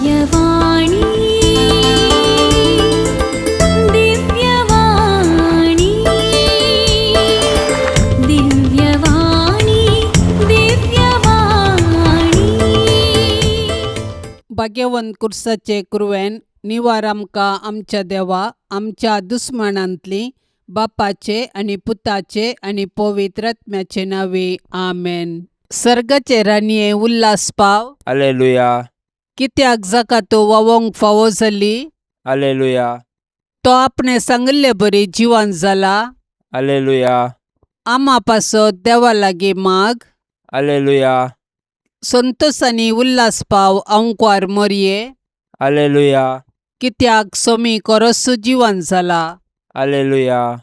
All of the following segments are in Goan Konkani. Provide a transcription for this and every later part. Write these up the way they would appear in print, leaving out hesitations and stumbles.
दिव्यवाणी, दिव्यवाणी, दिव्यवाणी, दिव्यवाणी. भाग्यवंत कुर्साचे कुरवेन निवार आमकां आमच्या देवा आमच्या दुस्मानांतली बापाचे आनी पुताचे आनी पवित्र आत्म्याचे नांवे आमेन. सर्गाचे राणये उल्हास पाव. अलेलुया. कित्याक जाका तो वावोंक फावो जाली. अलेलुया. तो आपणे सांगिल्ले बरी जिवन जाला. अलेलुया. आमा पासत देवा लागीं माग. अलेलुया. संतोसांनी उल्हास पाव आंकवार मोरये. अलेलुया. कित्याक सोमी कोरसू जिवन जाला. अलेलुया.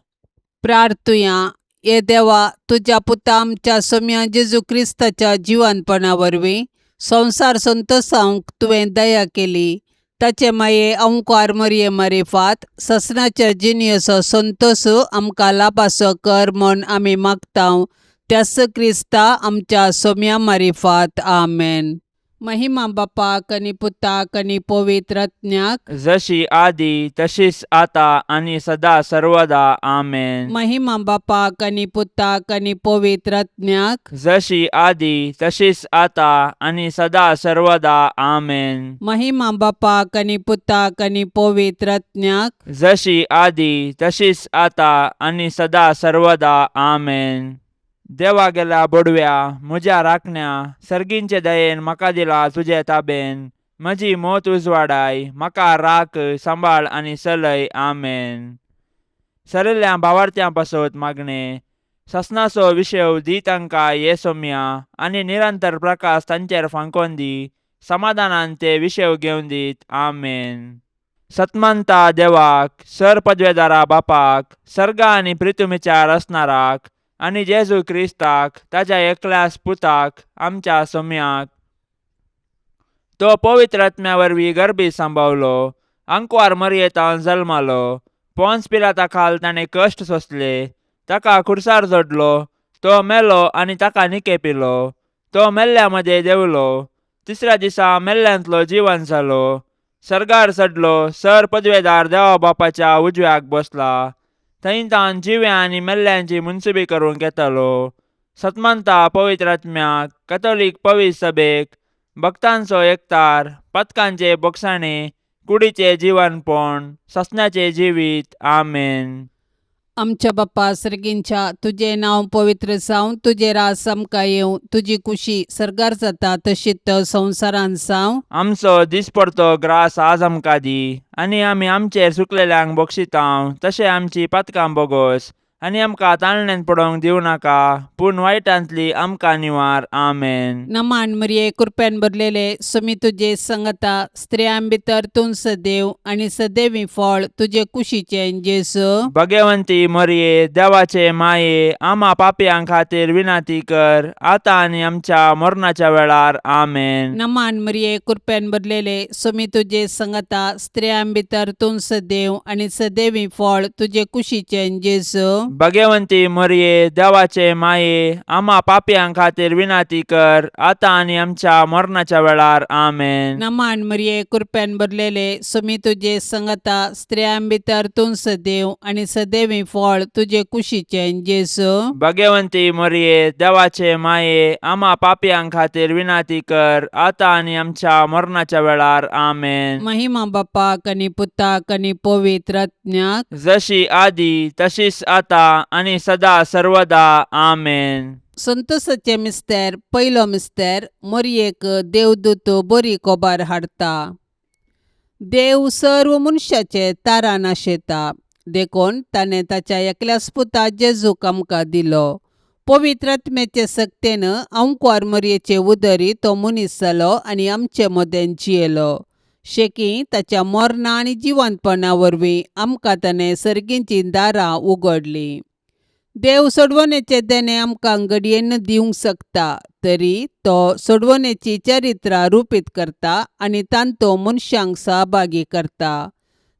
प्रार्थुया. हे देवा, तुज्या पुता आमच्या सोम्या जेजू क्रिस्ताच्या जिवनपणा वरवीं संवसार संतोसावंक तुवें दया केली. ताचे माये अंकार मरये मारिफात ससनाच्या जिणेचो संतोस आमकां लाभासो कर म्हूण आमी मागता त्यास क्रिस्ता आमच्या सोम्या मारिफात. आमेन. महिमा बापाक आनी पुताक आनी पवित्र आत्म्याक. जशी आदी तशीच आता आणि सदा सर्वदा. आमेन. महिमा बापाक आनी पुताक आनी पवित्र आत्म्याक. जशी आदी तशीच आता आणि सदा सर्वदा. आमेन. महिमा बापाक आनी पुताक आनी पवित्र आत्म्याक. जशी आदी तशीच आता आणि सदा सर्वदा. आमेन. देवा गेल्या बोडव्या म्हज्या राखण्या सर्गींचे दयेन म्हाका दिला तुजे ताबेन. म्हजी मोत उजवाडाय म्हाका राख सांबाळ आनी चलय. आमेन. सरिल्ल्या भावार्थ्यां पासत मागणें. ससनाचो विशेव दी तांकां ये सोम्या आनी निरंतर प्रकाश तांचेर फांकोन दी. समाधानान ते विशेव घेवन दीत. आमेन. सतमंता देवाक सर पदवेदारा बापाक सर्गा आनी प्रितुमीच्या रचणाराक आनी जेजू क्रिस्ताक ताज्या एकल्यास पुताक आमच्या सोम्याक तो पवित्र आत्म्या वरवीं गर्भी सांबावलो. आंकवार मरयेतान जल्मालो. पोन्स पिलाता खाल ताणें कश्ट सोंसले. ताका खुर्सार जोडलो. तो मेलो आनी ताका निकेपिलो. तो मेल्ल्या मदें देंवलो. तिसऱ्या दिसा मेल्ल्यांतलो जिवन जालो. सर्गार चडलो. सर पदवेदार देवा बापाच्या उजव्याक बसला. थंय तावन जिव्या आनी मेल्ल्यांची मुनसुबी करूंक येतालो. सतमंता पवित्र आत्म्याक कथोलीक पवित्र सभेक भक्तांचो एकतार पथकांचे बोगसाणे कुडीचे जिवनपण ससनाचें जिवीत. आमेन. आमच्या बाप्पा सर्गींच्या, तुजें नांव पवित्र जावं, तुजें रास आमकां येवं, तुजी कुशी सर्गार जाता तशीच संवसारांत जावं. आमचो दिसपडतो ग्रास आज आमकां दी आनी आमी आमचेर चुकलेल्यांक बक्षितांव तशें आमची पातकां बोगोस आनी आमकां ताळण्यांत पडोवंक दिवं नाका पूण वायटांतली आमकां निवार. आमेन. नमान मरिये, कृपेन भरलेले, सुमी तुजे संगता, स्त्रियां भितर तूं सदैव आनी सदैवी फळ तुजे कुशीचें जेजू. भगवंती मरये देवाचे माये आमा पापयां खातीर विनंती कर आतां आनी आमच्या मरणाच्या वेळार. आमेन. नमान मरिये, कृपेन भरलेले, सुमी तुजे संगता, स्त्रियां भितर तूं सदैव आनी सदैवी फळ तुजे कुशीचें जेजू. भगवंती मरये देवाचे माये आमा पापयां खातीर विनंती कर आतां आनी आमच्या मरणाच्या वेळार. आमेन. नमान मरिये, कृपेन भरलेले, सुमी तुजे संगता, स्त्रियां भितर तूं सदैव आनी सदैवी फळ तुजे कुशीचें जेजू. भगवंती मरये देवाचे माये आमा पापयां खातीर विनंती कर आतां आनी आमच्या मरणाच्या वेळार. आमेन. महिमा बापाक आनी पुताक आनी पवित्र आत्म्याक. जशी आदी तशीच आता आनी सदा सर्वदा. आमेन. संतोषाचे मिस्तेर. पयलो मिस्तेर. मोरयेक देवदूत बरी कोबार हाडटा. देव सर्व मनशाचे तारान आशेता देखून ताणें ताच्या एकल्याच पुता जेजूक आमकां दिलो. पवित्र आत्म्याचे सक्तेन आंकवार मरयेचे उदरी तो मनीस जालो आनी आमचे मदें जियेलो. शेकी ताच्या मरणा आनी जिवंतपणा वरवीं आमकां ताणें सर्गीचीं दारां उगडलीं. देव सोडवणेचें देणें आमकां घडयेन दिवंक शकता तरी तो सोडवणेची चरित्रां रुपीत करता आनी तांतो मनशांक सहभागी करता.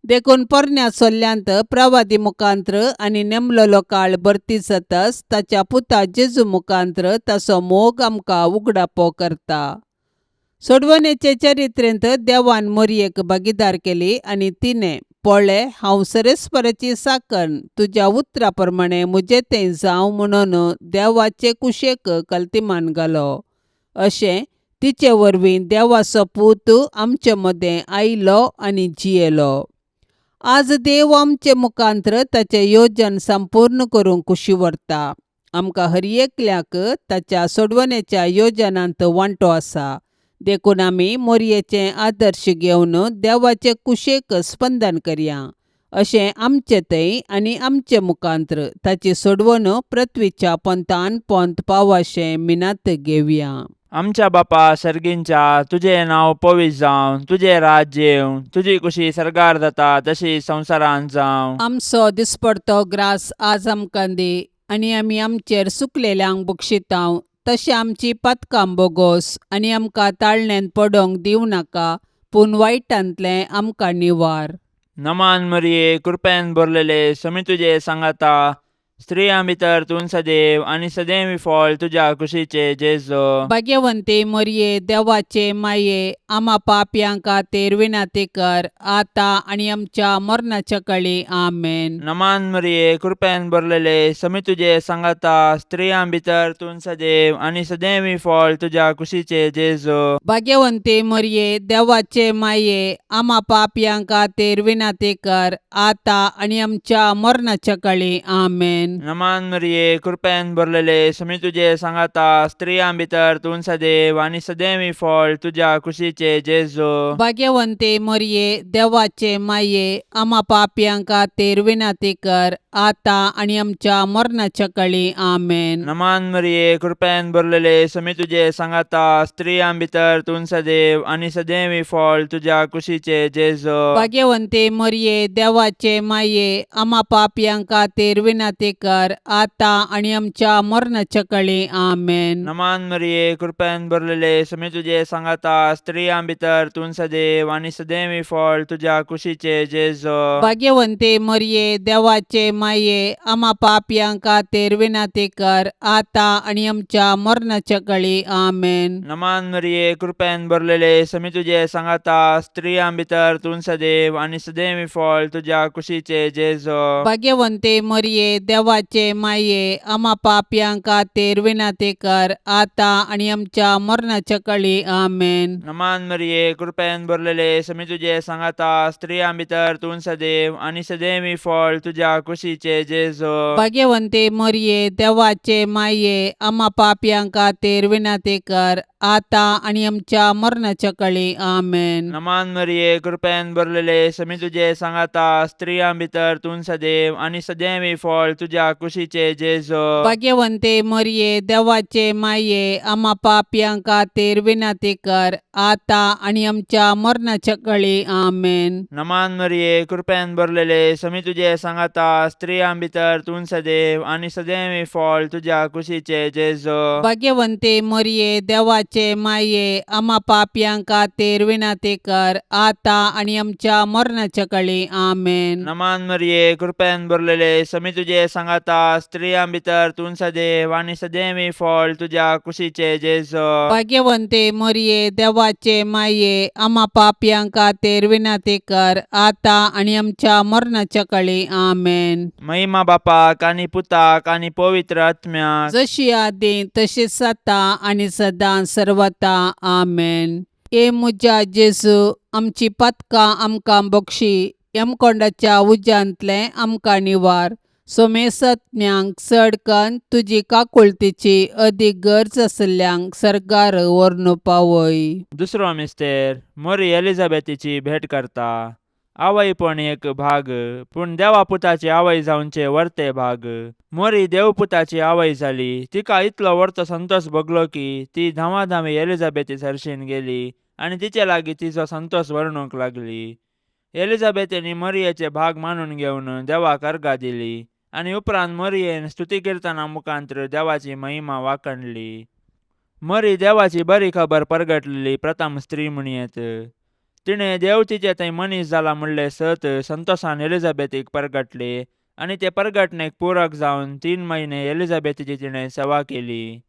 देखून पोरण्या सोल्ल्यांत प्रवादी मुखांत्र आनी नेमलेलो काळ भरती जातच ताच्या पुता जेजू मुखांत्र ताचो मोग आमकां उगडापो करता. सोडवणेचे चरित्रेंत देवान मोरयेक भागीदार केली आनी तिणें पळे हांव सरेस्पराची साकन तुज्या उतरा प्रमाणे म्हजें तें जावं म्हणून देवाचे कुशेक कल्तिमान घालो. अशें तिचे वरवीं देवाचो पूत आमचे मदें आयलो आनी जियेलो. आज देव आमचे मुखांत्र ताचें योजन संपूर्ण करूंक कुशी व्हरता. आमकां हर एकल्याक ताच्या सोडवणेच्या योजनांत वांटो आसा. देखून आमी मोरयेचें आदर्श घेवन देवाचे कुशेक स्पंदन करया. अशें आमचे थंय आनी आमचे मुखांत्र ताची सोडवण पृथ्वीच्या पोंतान पोंत पावाशें मिनात घेवया. आमच्या बापा सर्गींच्या तुजें नांव पवित्र जावं, तुजें राज्य येवं, तुजी कुशी सर्गार जाता तशी संवसारांत जावं. आमचो दिसपडतो ग्रास आज आमकां दी आनी आमी आमचेर सुकलेल्यांक बक्षितांव तशें आमची पातकां बोगोस आनी आमकां ताळण्यांत पडोंक दिवं नाका पूण वायटांतलें आमकां निवार. नमान मरिये, कृपेन भरलेले, समी तुजे सांगाता, स्त्रियां भितर तूं सदैव आनी सदैव फळ तुज्या कुशीचे जेजो. भाग्यवंती मोरये देवाचे माये आमा पापयां खातीर विनंती कर आतां आनी आमच्या मरणाच्या कळी. आमेन. नमान मरिये, कृपेन भरलेले, समी तुजे सांगाता, स्त्रियां भितर तूं सदैव आनी सदैव फळ तुज्या कुशीचे जेजो. भाग्यवंती मोरये देवाचे माये आमा पापयां खातीर विनंती कर आतां आनी आमच्या मरणाच्या कळी. आमेन. नमान मरिये, कृपेन भरलेले, समी तुजे सांगाता, स्त्रियां भितर तूं सदैव आनी सदैव फळ तुज्या कुशीचे जेजो. भाग्यवंती मोरये देवाचे माये आमा पापयां खातीर विनंती कर आतां आनी आमच्या मरणाच्या कळी. आमेन. नमान मरिये, कृपेन भरलेले, समी तुजे सांगाता, स्त्रियां भितर तूं सदैव आनी सदैव फळ तुज्या कुशीचे जेजो. भाग्यवंती मोरये देवाचे माये आमा पापयां खातीर विनंती कर आतां आनी आमच्या मरणाच्या कळी. आमेन. नमान मरिये, कृपेन भरलेले, समी तुजे सांगाता, स्त्रियां भितर तूं सदैव आनी सदैव फळ तुज्या कुशीचे जेजो. भाग्यवंती मोरये देवाचे माये आमा पापयां खातीर विनंती कर आतां आनी आमच्या मरणाच्या कळी. आमेन. नमान मरिये, कृपेन भरलेले, समी तुजे सांगाता, स्त्रियां भितर तूं सदैव आनी सदैव फळ तुज्या कुशीचे जेजो. भाग्यवंती मोरये देवाचे माये आमा पापयां खातीर विनंती कर आतां आनी आमच्या मरणाच्या कळी. आमेन. नमान मरिये, कृपेन भरलेले, समी तुजे सांगाता, स्त्रियां भितर तूं सदैव आनी सदैव फळ तुज्या कुशीचे जेजो. भाग्यवंती मोरये देवाचे माये आमा पापयां खातीर विनंती कर आतां आनी आमच्या मरणाच्या कळी. आमेन. नमान मरिये, कृपेन भरलेले, समी तुजे सांगाता, स्त्रियां भितर तूं सदैव आनी सदैव फळ तुज्या कुशीचे जेजो. भाग्यवंती मोरये देवाचे माये आमा पापयां खातीर विनंती कर आतां आनी आमच्या मरणाच्या कळी. आमेन. नमान मरिये, कृपेन भरलेले, समी तुजे सांगाता, स्त्रियां भितर तूं सदैव आनी सदैव फळ तुज्या कुशीचे जेजो. भाग्यवंती मोरये देवाचे माये आमा पापयां खातीर विनंती कर आतां आनी आमच्या मरणाच्या कळी. आमेन. नमान मरिये, कृपेन भरलेले, समी तुजे सांगाता, स्त्रियां भितर तूं सदैव आनी सदैव फळ तुज्या कुशीचे जेजो. भाग्यवंती मोरये देवाचे माये आमा पापयां खातीर विनंती कर आतां आनी आमच्या मरणाच्या कळी. आमेन. महिमा बापाक आनी पुताक आनी पवित्र आत्म्याक, जशी आदी तशीच आतां आनी सदां सर्वता. आमेन. ए म्हज्या जेजू, आमची पातकां आमकां बक्षी, यमकोंडाच्या उज्यांतलें आमकां निवार, सोमेसत्म्यांक चड कन्न तुजी काकुळतीची अदीक गरज आशिल्ल्यांक सर्गार व्हरून पावय. दुसरो मिस्तेर मोरी एलिझाबेथीची भेट करता. आवयपण एक भाग, पूण देवा पुताची आवय जावचे वर्ते भाग. मोरी देवपुताची आवय जाली. तिका इतलो वर्तो संतोष भोगलो की ती धांवाधांवी एलिझाबेथी सरशीन गेली आनी तिचे लागीं तिचो संतोष वर्णूंक लागली. एलिझाबेथीन मोरयेचे भाग मानून घेवन देवाक अर्गां दिली आनी उपरांत मोरयेन स्तुती किर्तना मुखांत्र देवाची महिमा वाखणली. मोरी देवाची बरी खबर परगटलेली प्रथम स्त्री म्हणयेत. तिणें देव तिचे थंय मनीस जाला म्हणलें सत संतोषान एलिझाबेथीक परगटले आनी ते परगटणेक पूरक जावन 3 म्हयने एलिझाबेथीची तिणें सेवा केली.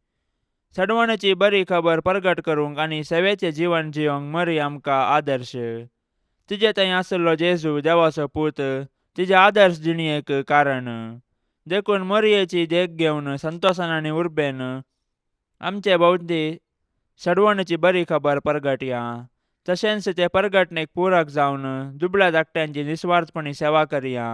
सडवणेची बरी खबर परगट करूंक आनी सेवेचें जिवन जिवंक मरी आमकां आदर्श. तिजे थंय आसलो जेजू देवाचो पूत तिजे आदर्श जिणेक कारण. देखून मरयेची देख घेवन संतोसान आनी उर्बेन आमचे भोंवती सडवणेची बरी खबर परगटया. तशेंच ते परगटणेक पूरक जावन दुबळ्या धाकट्यांची निस्वार्थपणी सेवा करया.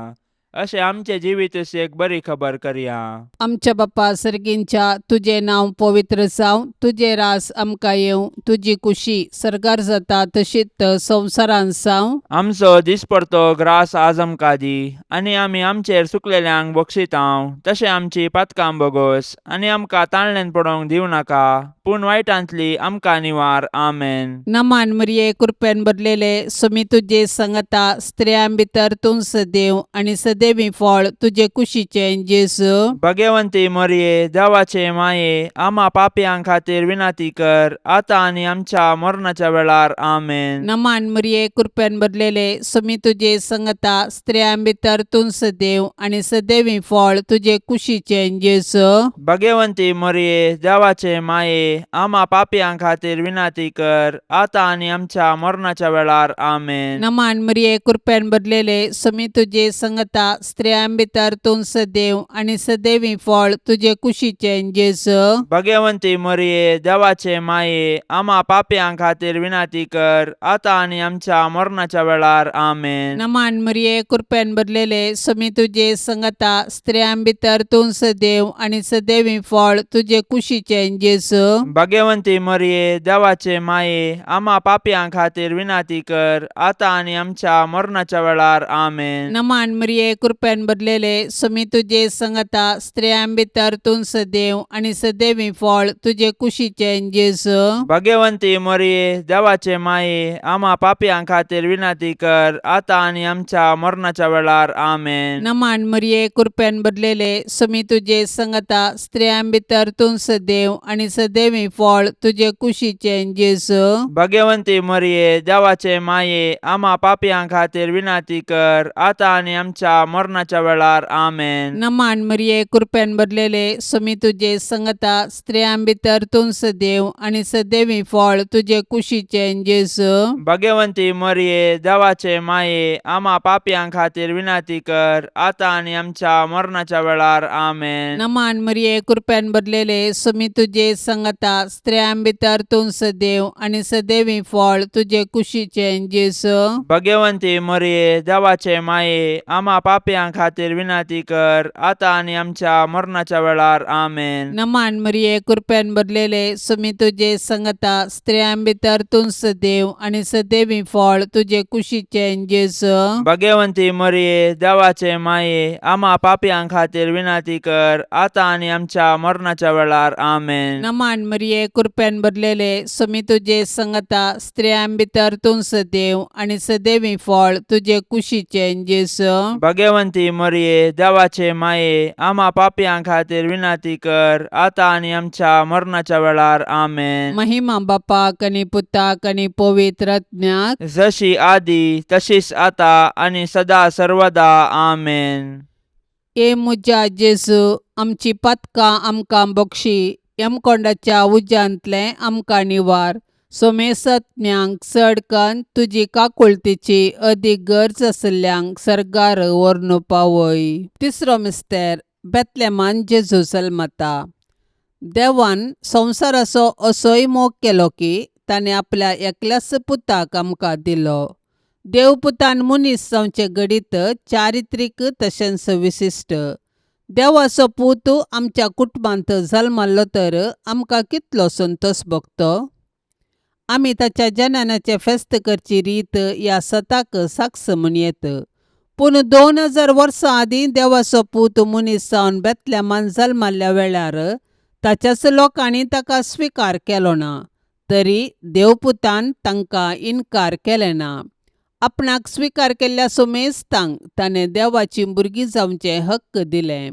अशें आमचें जिवीत एक बरी खबर करया. आमच्या बापा सर्गींच्या, तुजें नांव पवित्र जावं, तुजें रास आमकां येवं, तुजी कुशी सर्गार जाता तशीच संवसारांत जावं. आमचो दिसपडतो ग्रास आज आमकां दी आनी आमी आमचेर चुकलेल्यांक बक्षितांव तशें आमची पातकां बोगोस आनी आमकां ताळण्यान पडोवंक दिवं नाका, पूण वायटांतली आमकां निवार. आमेन. नमान मरिये, कृपेन भरलेले, सुमी तुजे संगता, स्त्रियां भितर तूं सदैव आनी सदैवी फळ तुजे कुशीचें जेजू. भगवंती मरये, देवाचे माये, आमा पापयां खातीर विनंती कर, आतां आनी आमच्या मरणाच्या वेळार. आमेन. नमान मरिये, कृपेन भरलेले, सुमी तुजे संगता, स्त्रियां भितर तूं सदैव आनी सदैवी फळ तुजे कुशीचें जेजू. भगवंती मरये, देवाचे माये, आमा पापयां खातीर विनंती कर, आतां आनी आमच्या मरणाच्या वेळार. आमेन. नमान मरिये, कृपेन भरलेले, सुमी तुजे संगता, स्त्रियां भितर तूं सदैव आनी सदैवी फळ तुजे कुशीचें जेजू. भगवंती मरये, देवाचे माये, आमा पापयां खातीर विनंती कर, आतां आनी आमच्या मरणाच्या वेळार. आमेन. नमान मरिये, कृपेन भरलेले, सुमी तुजे संगता, स्त्रियां भितर तूं सदैव आनी सदैवी फळ तुजे कुशीचें जेजू. भगवंती मरये, देवाचे माये, आमा पापयां खातीर विनंती कर, आतां आनी आमच्या मरणाच्या वेळार. आमेन. नमान मरिये, कृपेन भरलेले, सुमी तुजे संगता, स्त्रियां भितर तूं सदैव आनी सदैवी फळ तुजे कुशीचें जेजू. भगवंती मरये, देवाचे माये, आमा पापयां खातीर विनंती कर, आतां आनी आमच्या मरणाच्या वेळार. आमेन. नमान मरिये, कृपेन भरलेले, सुमी तुजे संगता, स्त्रियां भितर तूं सदैव आनी सदैवी फळ तुजे कुशीचें जेजू. भगवंती मरये, देवाचे माये, आमा पापयां खातीर विनंती कर, आतां आनी आमच्या मरणाच्या वेळार. आमेन. नमान मरिये, कृपेन भरलेले, सुमी तुजे संगता, स्त्रियां भितर तूं सदैव आनी सदैवी फळ तुजे कुशीचें जेजू. भगवंती मरये, देवाचे माये, आमा पापयां खातीर विनंती कर, आतां आनी आमच्या मरणाच्या वेळार. आमेन. नमान मरिये, कृपेन भरलेले, सुमी तुजे संगता, स्त्रियां भितर तूं सदैव आनी सदैवी फळ तुजे कुशीचें जेजू. भगवंती मरये, देवाचे माये, आमा पापयां खातीर विनंती कर, आतां आनी आमच्या मरणाच्या वेळार. आमेन. नमान मरिये, कृपेन भरलेले, सुमी तुजे संगता, स्त्रियां भितर तूं सदैव आनी सदैवी फळ तुजे कुशीचें जेजू. भगवंती मरये, देवाचे माये, आमा पापयां खातीर विनंती कर, आतां आनी आमच्या मरणाच्या वेळार. आमेन. नमान मरिये, कृपेन भरलेले, सुमी तुजे संगता, स्त्रियां भितर तूं सदैव आनी सदैवी फळ तुजे कुशीचें जेजू. भगवंती मरये, देवाचे माये, आमा पापयां खातीर विनंती कर, आतां आनी आमच्या मरणाच्या वेळार. आमेन. महिमा बापाक आनी पुताक आनी पवित्र आत्म्याक, जशी आदी तशीच आता आनी सदा सर्वदा. आमेन. ए म्हज्या जेजू, आमची पातकां आमकां बक्षी, यमकोंडाच्या उज्यांतलें आमकां निवार, सोमेसत्म्यांक चड कन्न तुजी काकुळतीची अदीक गरज आशिल्ल्यांक सर्गार व्हरून पावय. तिसरो मिस्तेर, बेतलेमान जेजू जल्मता. देवान संवसाराचो असोय मोग केलो की ताणें आपल्या एकल्याच पुताक आमकां दिलो. देव पुतान मनीस जावचें घडीत चारित्रीक तशेंच विशिश्ट. देवाचो पूत आमच्या कुटुंबांत जल्मल्लो तर आमकां कितलो संतोश भोगतो. आमी ताच्या जननाचें फेस्त करची रीत ह्या सताक साक्ष म्हूण येत. पूण 2000 वर्सां आदीं देवाचो पूत मनीस जावन बेतलेमान जल्मल्ल्या वेळार ताच्याच लोकांनी ताका स्विकार केलो ना, तरी देवपुतान तांकां इनकार केलें ना. आपणाक स्विकार केल्ल्या सुमेस्तांक ताणें देवाची भुरगीं जावचें हक्क दिलें.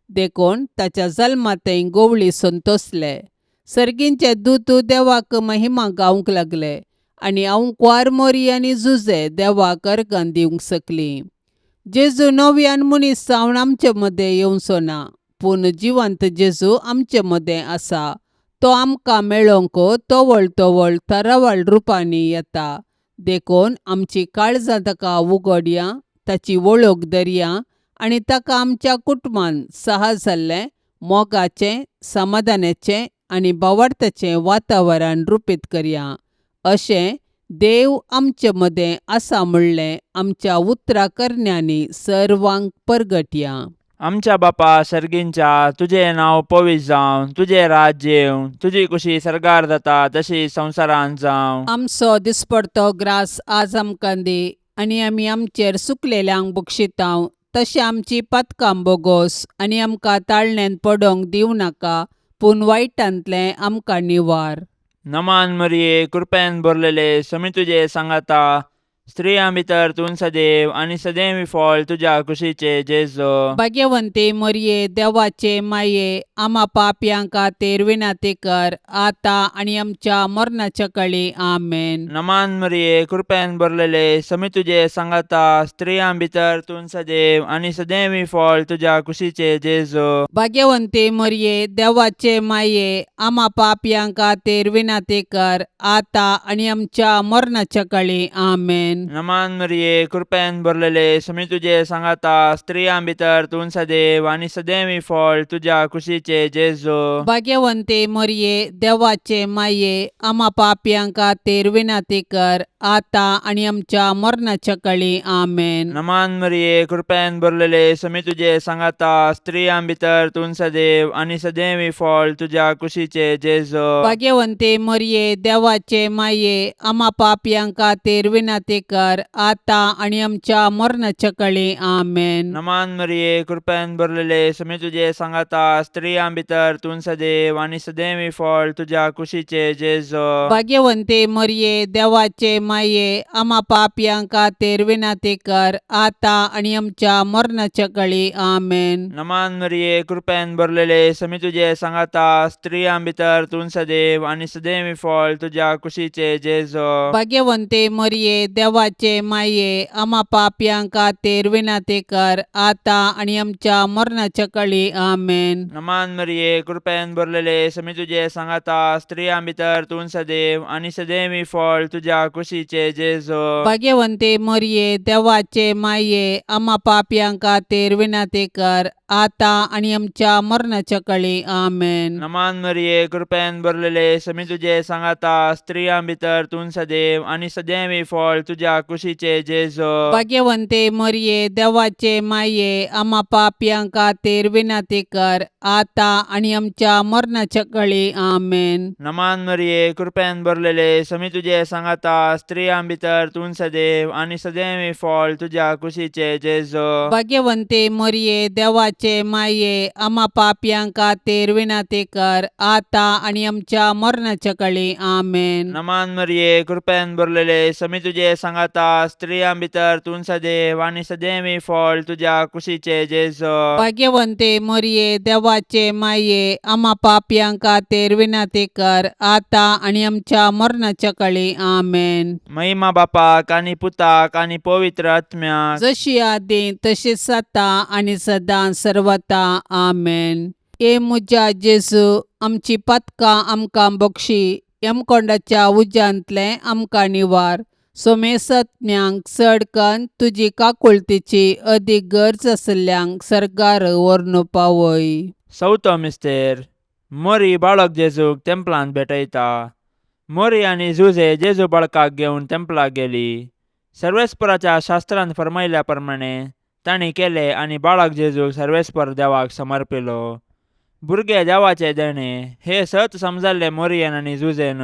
देखून ताच्या जल्मांतय गोवळी संतोसले. सर्गींचे दूत देवाक महिमा गावंक लागले आनी आंवकुवार मोरी आनी जुजे देवाक अर्गां दिवंक शकलीं. जेजू नव्यान मनीस जावन आमचे मदें येवचो ना, पूण जिवंत जेजू आमचे मदें आसा. तो आमकां मेळोवंक तवळ तवळ तरावळ रुपांनी येता. देखून आमची काळजां ताका उगडया, ताची वळख धरया आनी ताका आमच्या कुटुंबान सहज जाल्लें मोगाचें, समाधानाचें आनी भावार्थाचें वातावरण रुपीत करया. अशें देव आमचे मदें आसा म्हणलें आमच्या उतरा करण्यांनी सर्वांक परगटया. आमच्या बापा सर्गींच्या, तुजें नांव पवित्र जावं, तुजें राज्य येवं, तुजी कुशी सर्गार जाता तशी संवसारांत जावं. आमचो दिसपडतो ग्रास आज आमकां दी आनी आमी आमचेर सुकलेल्यांक बक्षितांव तशें आमची पातकां बोगोस आनी आमकां ताळण्यांत पडोवंक दिवं नाका, पूण वायटांतलें आमकां निवार. नमान मरिये, कृपेन भरलेले, समी तुजे सांगाता, स्त्रियां भितर तूं सदैव आनी सदैव फळ तुज्या कुशीचे जेजो. भाग्यवंती मरिये, देवाचे माये, आमा पापयां खातीर विनंती कर आतां आनी आमच्या मरणाच्या कळी. आमेन. नमान मरिये, कृपेन भरलेले, समी तुजे सांगाता, स्त्रियां भितर तूं सदैव आनी सदैव फळ तुज्या कुशीचे जेजो. भाग्यवंती मरिये, देवाचे माये, आमा पापयां खातीर विनंती कर आतां आनी आमच्या मरणाच्या कळी. आमेन. नमान मरिये, कृपेन भरलेले, समी तुजे सांगाता, स्त्रियां भितर तूं सदैव आनी सदैव फळ तुज्या कुशीचे जेजो. भाग्यवंती मरिये, देवाचे माये, आमा पापयां खातीर विनंती कर आतां आनी आमच्या मरणाच्या कळी. आमेन. नमान मरिये, कृपेन भरलेले, समी तुजे सांगाता, स्त्रियां भितर तूं सदैव आनी सदैव फळ तुज्या कुशीचे जेजो. भाग्यवंती मरिये, देवाचे माये, आमा पापयां खातीर विनंती कर आतां आनी आमच्या मरणाच्या कळी. आमेन. नमान मरिये, कृपेन भरलेले, समी तुजे सांगाता, स्त्रियां भितर तूं सदैव आनी सदैव फळ तुज्या कुशीचे जेजो. भाग्यवंती मरिये, देवाचे माये, आमा पापयां खातीर विनंती कर आतां आनी आमच्या मरणाच्या कळी. आमेन. नमान मरिये, कृपेन भरलेले, समी तुजे सांगाता, स्त्रियां भितर तूं सदैव आनी सदैव फळ तुज्या कुशीचे जेजो. भाग्यवंती मरिये, देवाचे माये, आमा पापयां खातीर विनंती कर आतां आनी आमच्या मरणाच्या कळी. आमेन. नमान मरिये, कृपेन भरलेले, समी तुजे सांगाता, स्त्रियां भितर तूं सदैव आनी सदैव फळ तुज्या कुशीचे जेजो. भाग्यवंती मरिये, देवाचे माये, आमा पापयां खातीर विनंती कर आतां आनी आमच्या मरणाच्या कळी. आमेन. नमान मरिये, कृपेन भरलेले, समी तुजे सांगाता, स्त्रियां भितर तूं सदैव आनी सदैव फळ तुज्या कुशीचे जेजो. भाग्यवंती मरिये, देवाचे माये, आमा पापयां खातीर विनंती कर आतां आनी आमच्या मरणाच्या कळी. आमेन. नमान मरिये, कृपेन भरलेले, समी तुजे सांगाता, स्त्रियां भितर तूं सदैव आनी सदैव फळ तुज्या कुशीचे जेजो. भाग्यवंती मरिये, देवाचे माये, आमा पापयां खातीर विनंती कर आतां आनी आमच्या मरणाच्या कळी. आमेन. नमान मरिये, कृपेन भरलेले, समी तुजे सांगाता, स्त्रियां भितर तूं सदैव आनी सदैव फळ तुज्या कुशीचे जेजो. भाग्यवंती मरिये, देवाचे माये, आमा पापयां खातीर विनंती कर आतां आनी आमच्या मरणाच्या कळी. आमेन. महिमा बापाक आनी पुताक आनी पवित्र आत्म्याक, जशी आदी तशीच आतां आनी सदां सर्वता. आमेन. हे म्हज्या जेजू, आमची पातकां आमकां बक्षी, यमकोंडाच्या उज्यांतलें आमकां निवार, सोमेसत्म्यांक चड कन्न तुजी काकुळतीची अदीक गरज आशिल्ल्यांक सर्गार व्हरून पावय. चवथो मिस्तेर. मोरी बाळक जेजूक तेंपलांत भेटयता. मोरी आनी जुझे जेजू बाळकाक घेवन तेंपलाक गेली. सर्वेस्पराच्या शास्त्रांत फर्मायल्या प्रमाणे तांणी केलें आनी बाळक जेजूक सर्वेस्पर देवाक समर्पिलो. भुरगे देवाचे देणे हे सत समजाल्ले मोरियन आनी जुझेन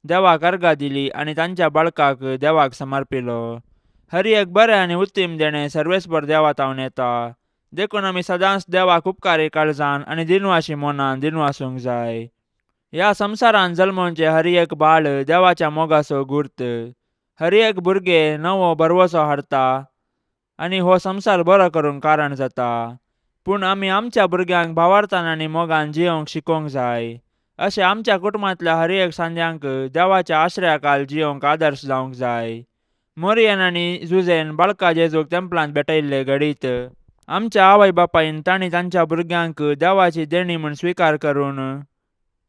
देवाक अर्गां दिली आनी तांच्या बाळकाक देवाक समर्पिलो. हर एक बरें आनी उत्तीम देणें सर्वेस्पर देवा तावन येता, देखून आमी सदांच देवाक उपकारी काळजान आनी दिनवाशी मनान दिनवासूंक जाय. ह्या संवसारांत जल्मोवचें हर एक बाळ देवाच्या मोगाचो गुर्त. हर एक भुरगें नवो भरवसो हाडटा आनी हो संवसार बरो करूंक कारण जाता. पूण आमी आमच्या भुरग्यांक भावार्थान आनी मोगान जियोवंक शिकोवंक जाय. अशें आमच्या कुटुंबांतल्या हर एक सांद्यांक देवाच्या आश्रयाखाल जियोवंक आदर्श जावंक जाय. मोरियन आनी जुझेन बाळका जेजूक तेंपलांत भेटयल्ले घडीत आमच्या आवय बापायन तांणी तांच्या भुरग्यांक देवाची देणी म्हूण स्विकार करून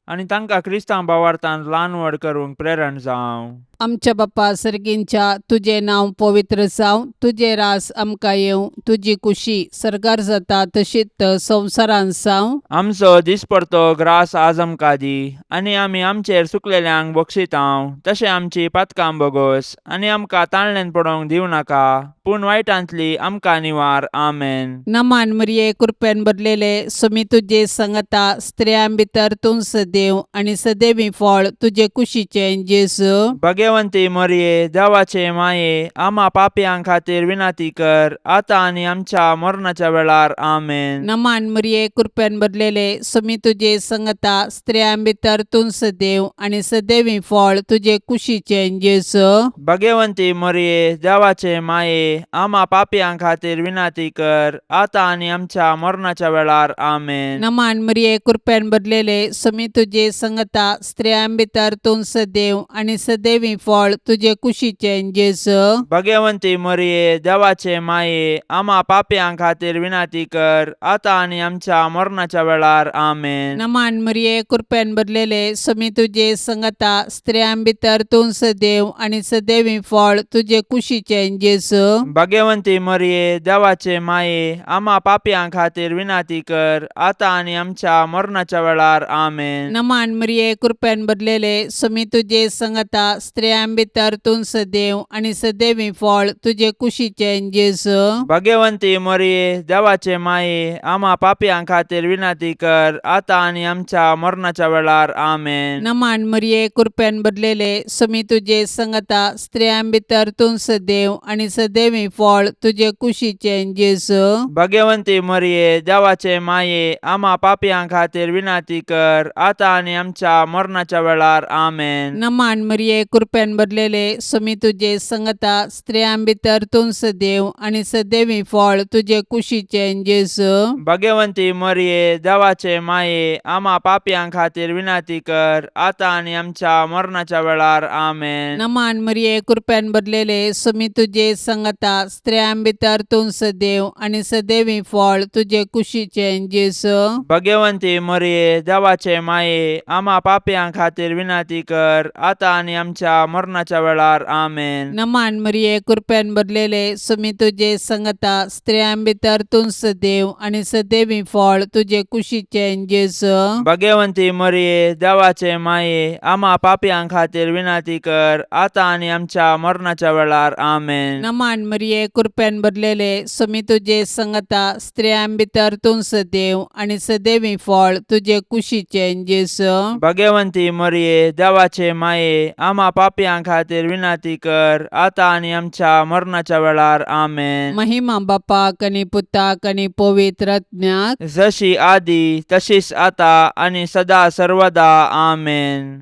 आनी तांकां क्रिस्तांव भावार्थान ल्हान व्हड करूंक प्रेरण जावं. आमच्या बापा सर्गींच्या तुजें नांव पवित्र जावं, तुजें रास आमकां येवं, तुजी कुशी सर्गार जाता तशीच संवसारांत जावं. आमचो दिसपडतो ग्रास आज आमकां दी आनी आमी आमचेर सुकलेल्यांक बक्षितांव तशें आमची पातकां बोगोस आनी आमकां ताळण्यान पडोवंक दिवं नाका पूण वायटांतली आमकां निवार. आमेन. नमान मरिये, कृपेन भरलेले, सुमी तुजे संगता, स्त्रियां भितर तूं सदैव आनी सदैवी फळ तुजे कुशीचें जेजू. भगवंती मरिये, देवाचे माये, आमा पापयां खातीर विनंती कर आतां आनी आमच्या मरणाच्या वेळार. आमेन. नमान मरिये, कृपेन भरलेले, सुमी तुजे संगता, स्त्रियां भितर तूं सदैव आनी सदैवी फळ तुजे कुशीचें जेजू. भगवंती मरिये, देवाचे माये, आमा पापयां खातीर विनंती कर आतां आनी आमच्या मरणाच्या वेळार. आमेन. नमान मरिये, कृपेन भरलेले, सुमी तुजे संगता, स्त्रियां भितर तूं सदैव आनी सदैवी फळ तुजे कुशीचें जेजू. भगवंती मरिये, देवाचे माये, आमा पापयां खातीर विनंती कर आतां आनी आमच्या मरणाच्या वेळार. आमेन. नमान मरिये, कृपेन भरलेले, सुमी तुजे संगता, स्त्रियां भितर तूं सदैव आनी सदैवी फळ तुजे कुशीचें जेजू. भगवंती मरिये, देवाचे माये, आमा पापयां खातीर विनंती कर आतां आनी आमच्या मरणाच्या वेळार. आमेन. नमान मरिये, कृपेन भरलेले, सुमी तुजे संगता, स्त्रियां भितर तूं सदैव आनी सदैवी फळ तुजे कुशीचें जेजू. भगवंती मरिये, देवाचे माये, आमा पापयां खातीर विनंती कर आतां आनी आमच्या मरणाच्या वेळार. आमेन. नमान मरिये, कृपेन भरलेले, सुमी तुजे संगता, स्त्रियां भितर तूं सदैव आनी सदैवी फळ तुजे कुशीचें जेजू. भगवंती मरिये, देवाचे माये, आमा पापयां खातीर विनंती कर आतां आनी आमच्या मरणाच्या वेळार. आमेन. नमान मरिये, कृपेन भरलेले, सुमी तुजे संगता, स्त्रियां भितर तूं सदैव आनी सदैवी फळ तुजे कुशीचें जेजू. भगवंती मरिये, देवाचे माये, आमा पापयां खातीर विनंती कर आतां आनी आमच्या मरणाच्या वेळार. आमेन. नमान मरिये, कृपेन भरलेले, सुमी तुजे संगता, स्त्रियां भितर तूं सदैव आनी सदैवी फळ तुजे कुशीचें जेजू. भगवंती मरिये, देवाचे माये, आमा पापयां खातीर विनंती कर आतां आनी आमच्या मरणाच्या वेळार. आमेन. नमान मरिये, कृपेन भरलेले, सुमी तुजे संगता, स्त्रियां भितर तूं सदैव आनी सदैवी फळ तुजे कुशीचें जेजू. भगवंती मरिये, देवाचे माये, आमा पापयां खातीर विनंती कर आतां आनी आमच्या मरणाच्या वेळार. आमेन. नमान मरिये, कृपेन भरलेले, सुमी तुजे संगता, स्त्रियां भितर तूं सदैव आनी सदैवी फळ तुजे कुशीचें जेजू. भगवंती मरिये, देवाचे माये, आमा पापयां खातीर विनंती कर आतां आनी आमच्या मरणाच्या वेळार. आमेन. महिमा बापाक आनी पुताक आनी पवित्र आत्म्याक. जशी आदी तशीच आता आनी सदा सर्वदा. आमेन.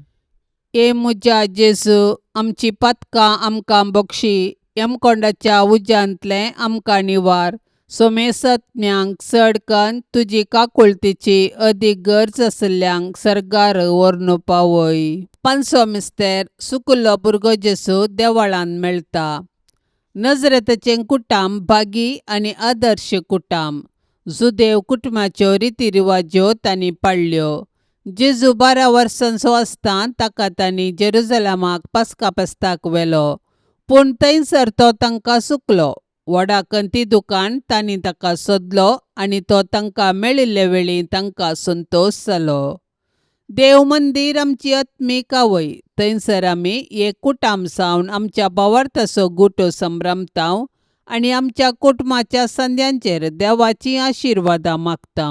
ए म्हज्या जेजू, आमची पातकां आमकां बक्षी, यमकोंडाच्या उज्यांतलें आमकां निवार, सोमेसत्म्यांक चड कन्न तुजी काकुळतीची अदीक गरज आशिल्ल्यांक सर्गार व्हरून पावय. पांचवो मिस्तेर, सुकुल्लो भुरगो जेजू देवळांत मेळटा. नजरेताचें कुटाम भागी आनी आदर्श कुटाम. जुदेव कुटुंबाच्यो रिती रिवाज्यो तांणी पाळ्ळ्यो. जेजू 12 वर्सांचो आसतना ताका तांणी जेरुजलमाक पास्का फेस्ताक व्हेलो, पूण थंयसर तो तांकां चुकलो. व्हडा खंती दुकान तांणी ताका सोदलो आनी तो तांकां मेळिल्ले वेळी तांकां संतोश जालो. देव मंदीर आमची आत्मीक आवय. थंयसर आमी एक कुटाम जावन आमच्या भावार्थाचो गुटो संभ्रमता आनी आमच्या कुटुंबाच्या संद्यांचेर देवाचीं आशिर्वादां मागता.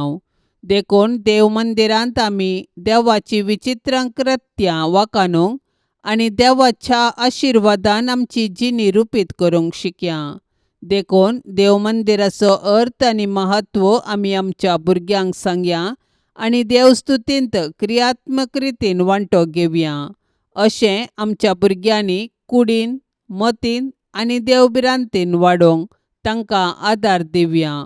देखून देव मंदिरांत आमी देवाची विचित्र कृत्यां वाखाणूंक आनी देवाच्या आशिर्वादान आमची जिणी रुपीत करूंक शिकया. देखून देव मंदिराचो अर्थ आनी म्हत्व आमी आमच्या भुरग्यांक सांगया आनी देवस्तुतींत क्रियात्मक रितीन वांटो घेवया. अशें आमच्या भुरग्यांनी कुडीन, मतीन आनी देवभिरांतीन वाडोवंक तांकां आदार दिवया.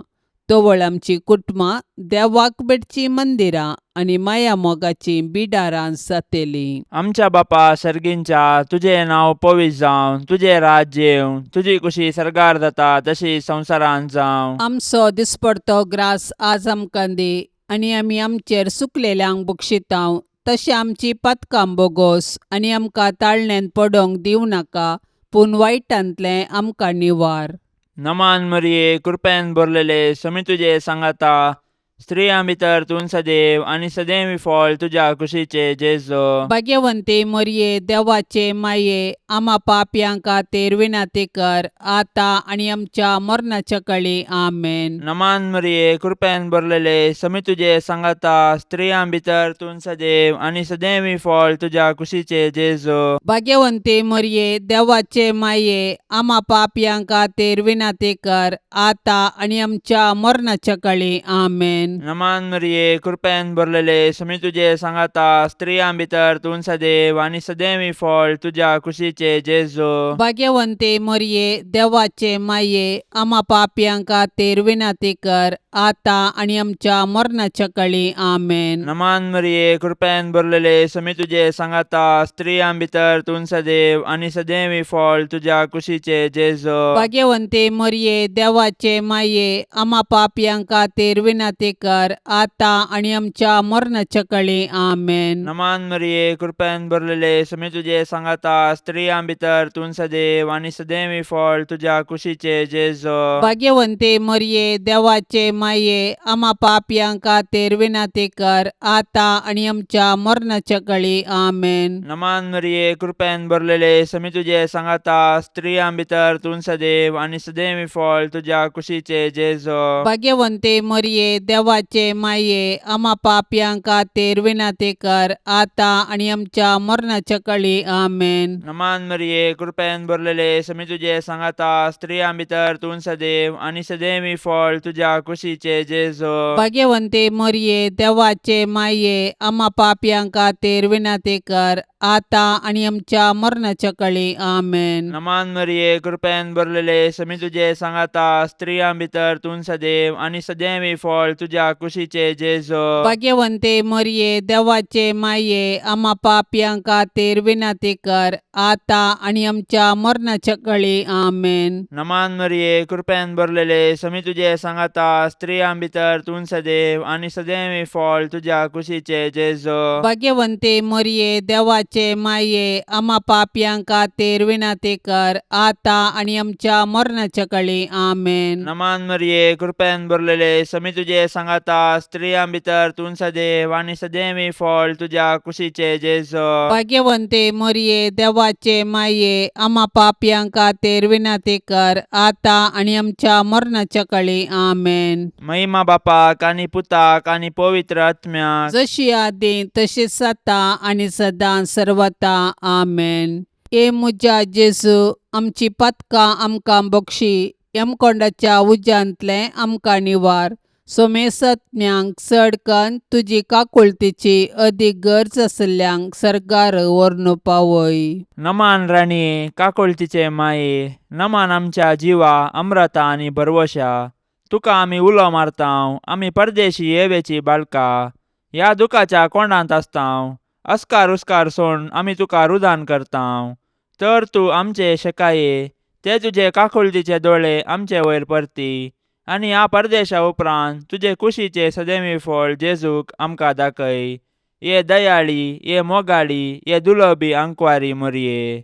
तवळ आमची कुटुंबां देवाक भेटचीं मंदिरां आनी माया मोगाचीं बिडारां जातलीं. आमच्या बापा सर्गींच्या, तुजें नांव पवित्र जावं, तुजें राज्य येवं, तुजी कुशी सर्गार जाता तशी संवसारांत जावं. आमचो दिसपडतो ग्रास आज आमकां दी आनी आमी आमचेर सुकलेल्यांक बक्षितांव तशें आमची पातकां बोगोस आनी आमकां ताळण्यांत पडोंक दिवं नाका पूण वायटांतलें आमकां निवार. नमान मरिये, कृपेन भरलेले, समी तुजे सांगाता, स्त्रियां भितर तूं सदैव आनी सदैव फळ तुज्या कुशीचे जेजो. भाग्यवंती मरिये, देवाचे माये, आमा पापयां खातीर विनंती कर आतां आनी आमच्या मरणाच्या कळी. आमेन. नमान मरिये, कृपेन भरलेले, समी तुजे सांगाता, स्त्रियां भितर तूं सदैव आनी सदैव फळ तुज्या कुशीचे जेजो. भाग्यवंती मरिये, देवाचे माये, आमा पापयां खातीर विनंती कर आतां आनी आमच्या मरणाच्या कळी. आमेन. नमान मरिये, कृपेन भरलेले, समी तुजे सांगाता, स्त्रियां भितर तूं सदैव आनी सदैव फळ तुज्या कुशीचे जेजो. भाग्यवंती मरिये, देवाचे माये, आमा पापयां खातीर विनंती कर आतां आनी आमच्या मरणाच्या कळी. आमेन. नमान मरिये, कृपेन भरलेले, समी तुजे सांगाता, स्त्रियां भितर तूं सदैव आनी सदैव फळ तुज्या कुशीचे जेजो. भाग्यवंती मरिये, देवाचे माये, आमा पापयां खातीर विनंती कर आतां आनी आमच्या मरणाच्या कळी. आमेन. नमान मरिये, कृपेन भरलेले, समी तुजे सांगाता, स्त्रियां भितर तूं सदैव आनी सदैव फळ तुज्या कुशीचे जेजो. भाग्यवंती मरिये, देवाचे माये, आमा पापयां खातीर विनंती कर आतां आनी आमच्या मरणाच्या कळी. आमेन. नमान मरिये, कृपेन भरलेले, समी तुजे सांगाता, स्त्रियां भितर तूं सदैव आनी सदैव फळ तुज्या कुशीचे जेजो. भाग्यवंती मरिये, देवाचे माये, आमा पापयां खातीर विनंती कर आतां आनी आमच्या मरणाच्या कळी. आमेन. नमान मरिये, कृपेन भरलेले, समी तुजे सांगाता, स्त्रियां भितर तूं सदैव आनी सदैव फळ तुज्या कुशीचे जेजो. भाग्यवंती मरिये, देवाचे माये, आमा पापयां खातीर विनंती कर आतां आनी आमच्या मरणाच्या कळी. आमेन. नमान मरिये, कृपेन भरलेले, समी तुजे सांगाता, स्त्रियां भितर तूं सदैव आनी सदैव फळ तुज्या कुशीचे जेजो. भाग्यवंती मरिये, देवाचे माये, आमा पापयां खातीर विनंती कर आतां आनी आमच्या मरणाच्या कळी. आमेन. नमान मरिये, कृपेन भरलेले, समी तुजे सांगाता, स्त्रियां भितर तूं सदैव आनी सदैव फळ तुज्या कुशीचे जेजो. भाग्यवंती मरिये, देवाचे माये, आमा पापयां खातीर विनंती कर आतां आनी आमच्या मरणाच्या कळी. आमेन. नमान मरिये, कृपेन भरलेले, समी तुजे सांगाता, स्त्रियां भितर तूं सदैव आनी सदैव फळ तुज्या कुशीचे जेजो. भाग्यवंती मरिये, देवाचे माये, आमा पापयां खातीर विनंती कर आतां आनी आमच्या मरणाच्या कळी. आमेन. महिमा बापाक आनी पुताक आनी पवित्र आत्म्याक, जशी आदी तशीच आतां आनी सदां सर्वता. आमेन. ए म्हज्या जेजू, आमची पातकां आमकां बक्षी, यमकोंडाच्या उज्यांतलें आमकां निवार, सोमेसत्म्यांक चड कन्न तुजी काकुळतीची अदीक गरज आशिल्ल्यांक सर्गार व्हरून पावय. नमान राणये, काकुळतीचे माये, नमान आमच्या जिवा अम्रता आनी भरवशा, तुका आमी उलो मारतांव, आमी परदेशी येवेची बाळका, ह्या दुखाच्या कोंडांत आसतांव, अस्कार उस्कार सोड आमी तुका रुदान करतांव, तर तूं आमचे शेकाये ते तुजे काकुळतीचे दोळे आमचे वयर परती आनी ह्या परदेशा उपरांत तुजे कुशीचे सदैवी फळ जेजूक आमकां दाखय. ये दयाळी, ये मोगाळी, ये दुलबी आंकवारी मोरये,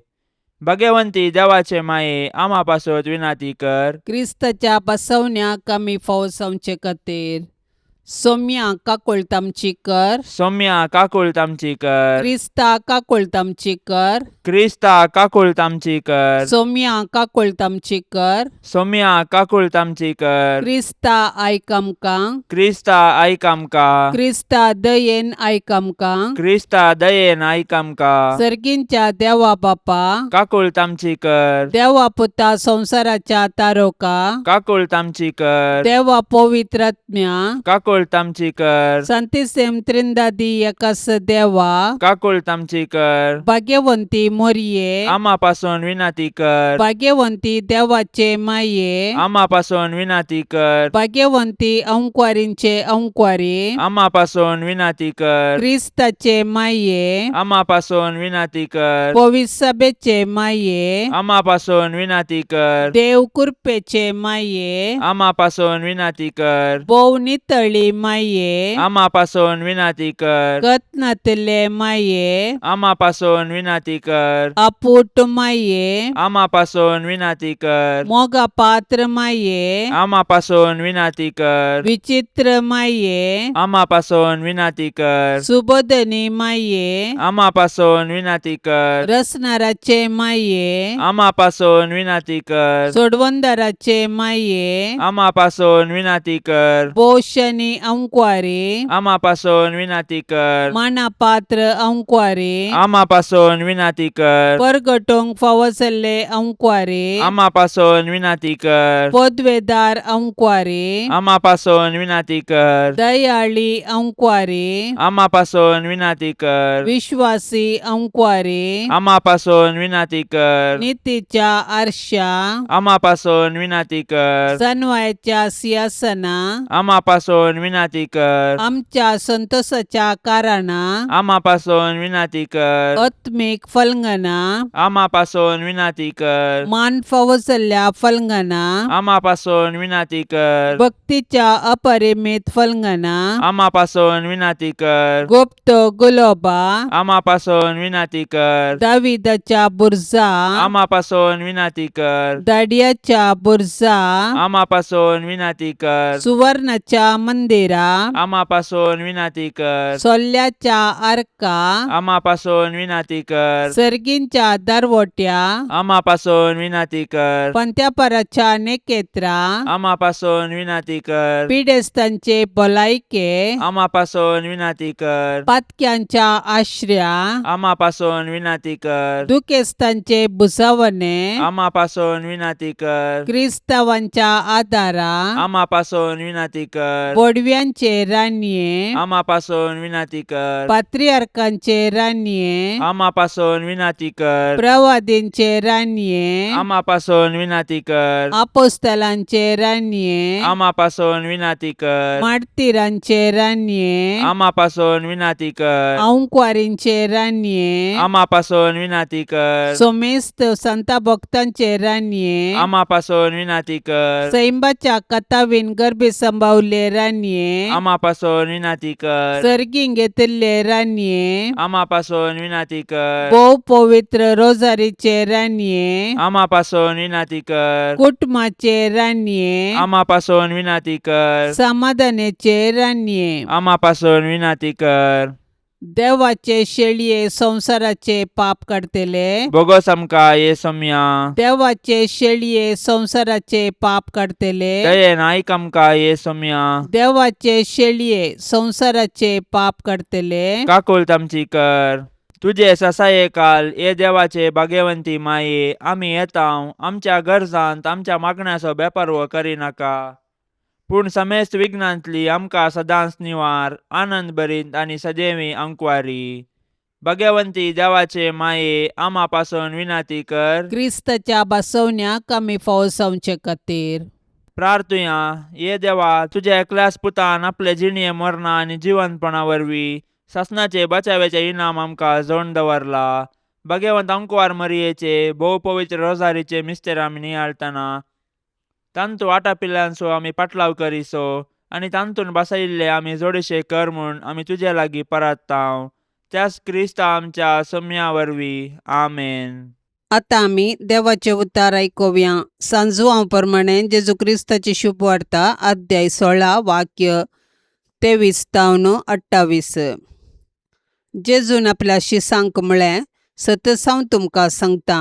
भाग्यवंती देवाचे माये, आमा पासत विनाती कर. क्रिस्ताच्या बसवण्याक आमी फावो जावचे खातीर सोम्या काकुळट आमची कर. सोम्या काकुळट आमची कर. क्रिस्ता काकुळट आमची कर. क्रिस्ता काकुळट आमची कर. सोम्या काकुळट आमची कर. सोम्या काकुळट आमची कर. क्रिस्ता आयक आमकां. क्रिस्ता आयक आमकां. क्रिस्ता दयेन आयक आमकां. क्रिस्ता दयेन आयक आमकां. सर्गींच्या देवा बापा, काकुळट आमची कर. देवा पुता संवसाराच्या तारोका, काकुळट आमची कर. देवा पवित्रात्म्या, काकुळट आमची कर. सांतिसेम त्रिंदादी एकास देवा, काकुळट आमची कर. भाग्यवंती मोरये, आमा पासून विनाती कर. भाग्यवंती देवाचे माये, आमा पासून विनाती कर. भाग्यवंती अंकवारींचे अंकवारी, आमा पासून विनाती कर. क्रिस्ताचे माये, आमा पासून विनाती कर. पविसभेचे माये, आमा पासून विनाती कर. देव कृपेचे माये, आमा पासून विनाती कर. भोव नितळी दयाळी माये, आमा पासून विनाती कर. कतनातले माये, आमा पासून विनाती कर. अपूट माये, आमा पासून विनाती कर. मोगा पात्र माये, आमा पासून विनाती कर. विचित्र माये, आमा पासून विनाती कर. सुबोधनी माये, आमा पासून विनाती कर. रसनाराचे माये, आमा पासून विनाती कर. सोडवंदाराचे माये, आमा पासून विनाती कर. पोषणी अंक्वारी, आमा पासून विनाती कर. मानापात्र अंक्वारी, आमा पासून विनाती कर. परगटोंक फावो जाल्ले अंक्वारी, आमा पासून विनाती कर. पदवेदार अंक्वारी, आमा पासून विनाती कर. दयाळी अंक्वारी, आमा पासून विनाती कर. विश्वासी अंक्वारी, आमा पासून विनाती कर. नितीच्या आरशा, आमा पासून विनाती कर. सनवायच्या सिंहासना, आमा पासून विनाती कर. आमच्या संतोषाच्या कारणा, आमा पासून विनाती कर. आत्मीक फलंगना, आमा पासून विनाती कर. मान फावो जाल्ल्या फलंगना, आमा पासून विनाती कर. भक्तीच्या अपरिमित फलंगना, आमा पासून विनाती कर. गुप्त गुलोबा, आमा पासून विनाती कर. दाविदाच्या बुर्जा, आमा पासून विनाती कर. दाडियाच्या बुर्जा, आमा पासून विनाती कर. सुवर्णाच्या मंदिरा, आमा पासून विनाती कर. सोल्ल्याच्या आर्का, आमा पासून विनाती कर. सर्गींच्या दरवट्या, आमा पासून विनाती कर. पंत्यापराच्या नेकेत्रा, आमा पासून विनाती कर. पिडेस्तांचे भलायके, आमा पासून विनाती कर. पातक्यांच्या आश्र्या, आमा पासून विनाती कर. दुखेस्तांचे भुजावणे, आमा पासून विनाती कर. क्रिस्तावांच्या आदारा, आमा पासून विनाती कर. बोडव्यांचे रानये, आमा पासून विनाती कर. पात्रियार्कांचे रानये, आमा पासून विनाती कर. प्रवादींचे रानये, आमा पासून विनाती कर. आपोस्तलांचे रानये, आमा पासून विनाती कर. मार्तीरांचे रानये, आमा पासून विनाती कर. अंक्वारींचे रानये, आमा पासून विनाती कर. सोमेस्त संता भक्तांचे रानये, आमा पासून विनाती कर. सैंबाच्या कथावीन गर्भे संभावले रानये, आमा पासून विनाती कर. सर्गीं घेतिल्ले रानये, आमा पासून विनाती कर. भोव पवित्र रोजारीचे रानये, आमा पासून विनाती कर. कुटुंबाचे रानये, आमा पासून विनाती कर. समाधानाचे रानये, आमा पासून विनाती कर. देवाचे शेळये संवसाराचे पाप काडतले, बोगस आमकां ये सोम्या. देवाचे शेळये संवसाराचे पाप काडतले, दयेन आयक आमकां ये सोम्या. देवाचे शेळये संवसाराचे पाप काडतले, काकुळट आमची कर. तुजे ससाये काल ये देवाचे भाग्यवंती माये, आमी येता आमच्या गरजांत आमच्या मागण्याचो बेपर्व करिनाका, पूण समेस्त विघ्नांतली आमकां सदांच निवार, आनंद भरीत आनी सदैवी अंकवारी. भाग्यवंती देवाचे माये, आमा पासून विनाती कर. क्रिस्ताच्या बसवण्याक आमी फावो जावचे खातीर. प्रार्थुया. ये देवा, तुज्या एकल्याच पुतान आपले जिणये मरणा आनी जिवंतपणा वरवीं सासणाचे बचाव्याचे इनाम आमकां जोडून दवरला. भाग्यवंत अंकवार मरियेचे भोव पवित्र रोजारीचे मिस्तेर आमी नियाळतना तांतू आटापिल्ल्यांचो आमी पाटलाव करिसो आनी तांतून बसयिल्ले आमी जोडीशे कर म्हूण आमी तुजे लागीं परात्तांव, त्याच क्रिस्ता आमच्या सोम्या वरवीं. आमेन. आतां आमी देवाचें उतार आयकुया. सांजुआंव प्रमाणे जेजू क्रिस्ताची शुभवार्ता, अध्याय 16, वाक्य 23 तावन 28. जेजून आपल्या शिसांक म्हळें, सतच हांव तुमकां सांगता,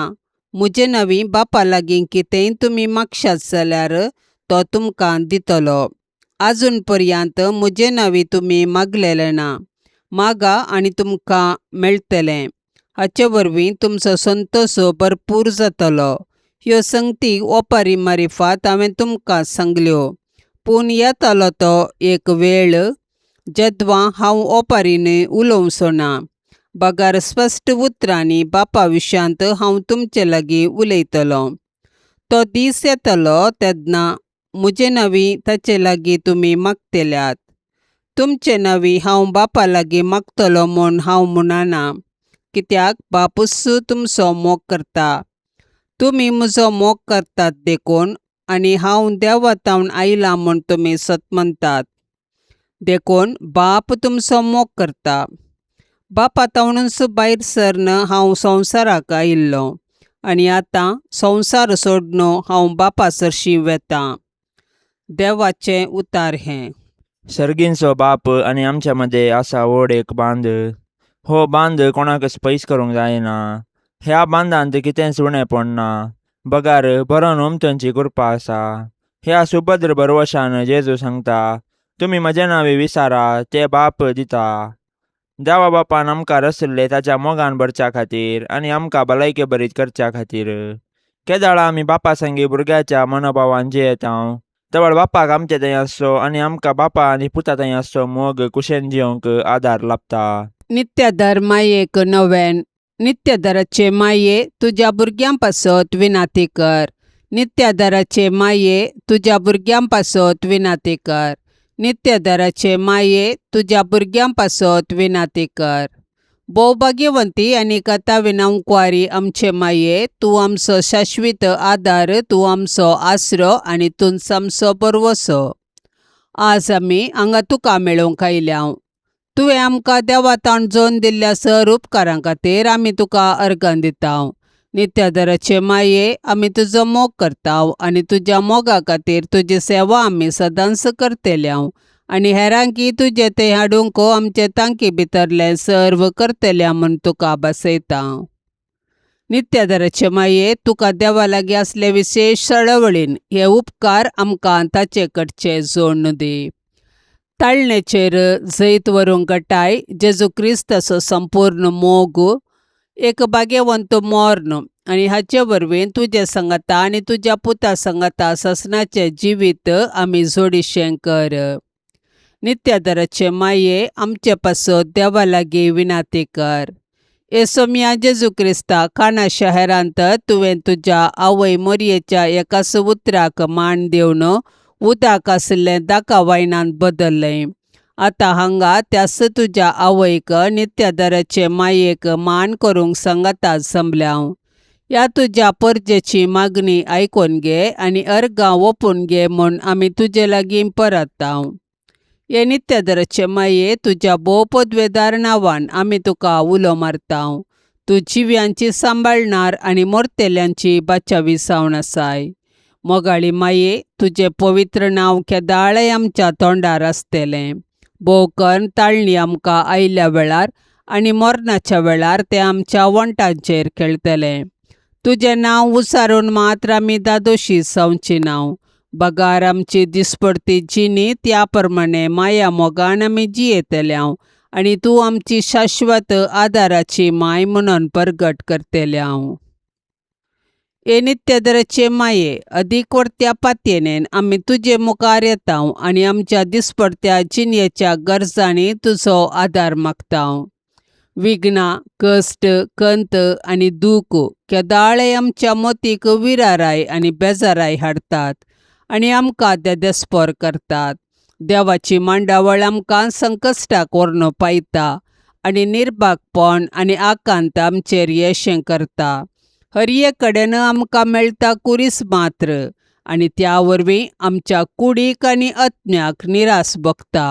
म्हजे नवी बापा लागीं कितेंय तुमी मागशात जाल्यार तो तुमकां दितलो. आजून पर्यंत म्हजे नवी तुमी मागलेलें ना. मागा आनी तुमकां मेळटलें. हाचे वरवीं तुमचो संतोश भरपूर जातलो. ह्यो संगती ओपारी मारिफात हांवें तुमकां सांगल्यो, पूण येतलो तो एक वेळ जेदवां हांव ओपारीन उलोवचो ना, बगर स्पश्ट उतरांनी बापा विशयांत हांव तुमचे लागीं उलयतलों. तो दीस येतलो तेन्ना म्हजे नवी ताचे लागीं तुमी मागतल्यात. तुमचे नवी हांव बापा लागीं मागतलो म्हूण हांव म्हणना, कित्याक बापूस तुमचो मोग करता. तुमी म्हजो मोग करतात देखून आनी हांव देवा तावन आयलां म्हूण तुमी सत म्हणटात. देखून बाप तुमचो मोग करता. बापा तावणूच भायर सरन हांव संवसाराक आयिल्लो आनी आतां संवसार सोडून हांव बापा सरशीं वेतां. देवाचें उतार हें. सर्गींचो बाप आनी आमच्या मदें आसा व्हड एक बांद. हो बांद कोणाकच पयस करूंक जायना. ह्या बांदांत कितेंच उणें पडना, बगार भरोन ओमथंची कृपा आसा. ह्या सुभद्र भरवशान जेजू सांगता, तुमी म्हज्या नांवी विसारा ते बाप दिता. देवा बापान आमकां रसले ताच्या मोगान भरच्या खातीर आनी आमकां भलायके बरीत करच्या खातीर. केदाळा आमी बापा संगी भुरग्याच्या मनोभावान जियेता तवळ बापाक आमचे थंय आसचो आनी आमकां बापा आनी पुता थंय आसचो मोग कुशेन जियोंक आदार लाबता. नित्यादर मायेक नवेन. नित्यादराचे माये, तुज्या भुरग्यां पासत विनाती कर. नित्यादराचे माये, तुज्या भुरग्यां पासत विनाती कर. नित्यादराचे माये, तुज्या भुरग्यां पासत विनाती कर. भोवभाग्यवंती आनी कथा विनांकुवारी आमचे माये, तूं आमचो शाश्वीत आदार, तूं आमचो आसरो आनी तूंच आमचो बरवसो. आज आमी हांगा तुका मेळोवंक आयल्या. तुवें आमकां देवा ताणजोवन दिल्ल्या सर उपकारां खातीर आमी तुका अर्गां दिता. नित्यादराचे माये, आमी तुजो मोग करता आनी तुज्या मोगा खातीर तुजी सेवा आमी सदांच करतल्या आनी हेरांकी तुजें तें हाडूंक आमचे तांकी भितरलें सर्व करतल्या म्हूण तुका बसयता. नित्यादराचे माये, तुका देवा लागीं आसले विशेश चळवळीन हे उपकार आमकां ताचे कडचे जोडून दी. ताळणेचेर जैत व्हरूंक गटाय जेजू क्रिस्ताचो संपूर्ण मोग, एक भाग्यवंत मर्ण आनी हाचे वरवीं तुजे सांगाता आनी तुज्या पुता सांगाता ससनाचें जिवीत आमी जोडिशें कर. नित्यादराचे माये, आमचे पासत देवा लागीं विनाती कर. येसोमिया जेजू क्रिस्ता, काना शहरांत तुवें तुज्या आवय मोरयेच्या एकाच उतराक मान दिवन उदक आशिल्लें दाका वायनांत बदल्लें. आतां हांगा त्याच तुज्या आवयक नित्यादराचे मायेक मान करूंक सांगाता जमल्या. ह्या तुज्या परजेची मागणी आयकून घे आनी अर्गां ओपून घे म्हूण आमी तुजे लागीं परता. हे नित्यादराचे माये, तुज्या भोव पदवेदार नांवान आमी तुका उलो मारता. तूं जिव्यांची सांबाळणार आनी मोरतेल्यांची बाचावी जावन आसाय. मोगाळी माये, तुजें पवित्र नांव केदाळय आमच्या तोंडार आसतलें. भोव करून ताळणी आमकां आयिल्ल्या वेळार आनी मरणाच्या वेळार तें आमच्या वण्टांचेर खेळटलें. तुजें नांव उचारून मात्र आमी दादोशी जावची ना, बगार आमची दिसपडती जिणी त्या प्रमाणे माया मोगान आमी जियेतल्या आनी तूं आमची शाश्वत आदाराची माय म्हणून परगट करतल्या. हे नित्यदराचे माये, अदीक वर्त्या पातयेनेन आमी तुजे मुखार येता आनी आमच्या दिसपडत्या जिणेच्या गरजांनी तुजो आदार मागता. विघ्नां, कश्ट, कंत आनी दूख केदाळय आमच्या मोतीक विराराय आनी बेजाराय हाडटात आनी आमकां देदेस्पोर करतात. देवाची मांडावळ आमकां संकश्टाक व्हरून पायता आनी निर्भागपण आनी आकांत आमचेर येशें करता. हर एक कडेन आमकां मेळटा कुरीस मात्र आनी त्या वरवीं आमच्या कुडीक आनी आत्म्याक निरास भोगता.